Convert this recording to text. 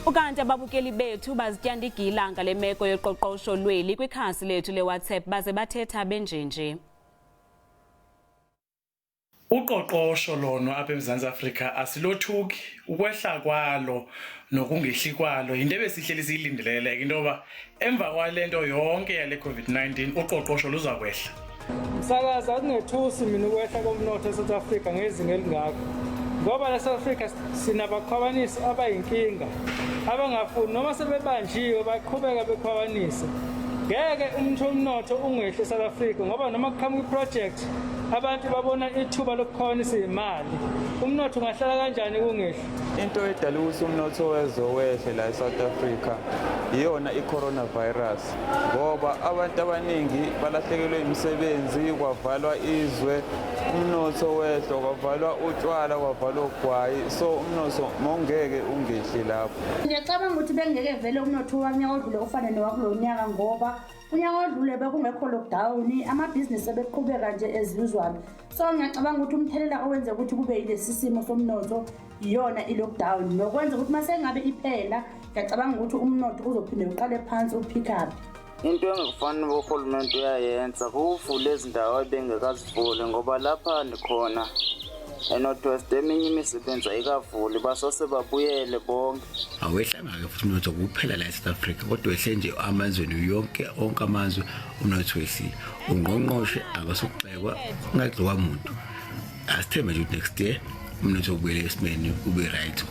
Ukanti ababukeli bethu bazityanda igilanga lemeko yoqoqosho lweli kwikhasi lethu leWhatsApp baze bathetha benjenje. Uqoqosho lona apha eMzantsi Afrika asilothuki ukwehla kwalo nokungehli kwalo into ebesihleli siyilindelele into yoba emva kwalento yonke yale COVID-19 uqoqosho luza kwehla. Msakaza akungethusi mina ukwehla komnotho eSouth Africa ngezinga elingako ngoba leSouth Africa sinabakhwabanisi abayinkinga abangafuni noma sebebanjiwe baqhubeka bekhwabanise. Ngeke umnotho ungehli eSouth Africa ngoba noma kuqhamuka iproject abantu babona ithuba lokukhwabanisa imali. Umnotho ungahlala kanjani kungehli? Into edala ukuthi umnotho wezowehle la eSouth Africa iyona i-coronavirus ngoba abantu abaningi balahlekelwe imisebenzi, kwavalwa izwe, umnotho wehlo, kwavalwa utshwala, kwavalwa ugwayi, so umnotho mongeke ungehli lapho. Ngiyacabanga ukuthi bengeke vele umnotho wanyaka odlule ufane nowakulo nyaka ngoba unyaka odlule bekungekho lockdown, amabhizinisi beqhubeka nje as usual. So ngiyacabanga ukuthi umthelela owenze ukuthi kube yilesi simo somnotho iyona i-lockdown nokwenza ukuthi mase ngabe iphela ngiyacabanga ukuthi umnotho uzophinde uqale phansi upick up. Into engekufanele uhulumeni uyayenza kuvula izindawo ebengekazivule ngoba lapha ndikhona eNorthwest eminye imisebenzi ayikavuli basose babuyele bonke. Awehlanga-ke futhi umnotho kuphela la eSouth Africa kodwa wehle nje amazweni onke amazwe umnotho wehlile. Ungqongqoshe akasukugxekwa ungagxekwa muntu. Asithembe nje ukuthi next year umnotho ubuyele esimeni ube right.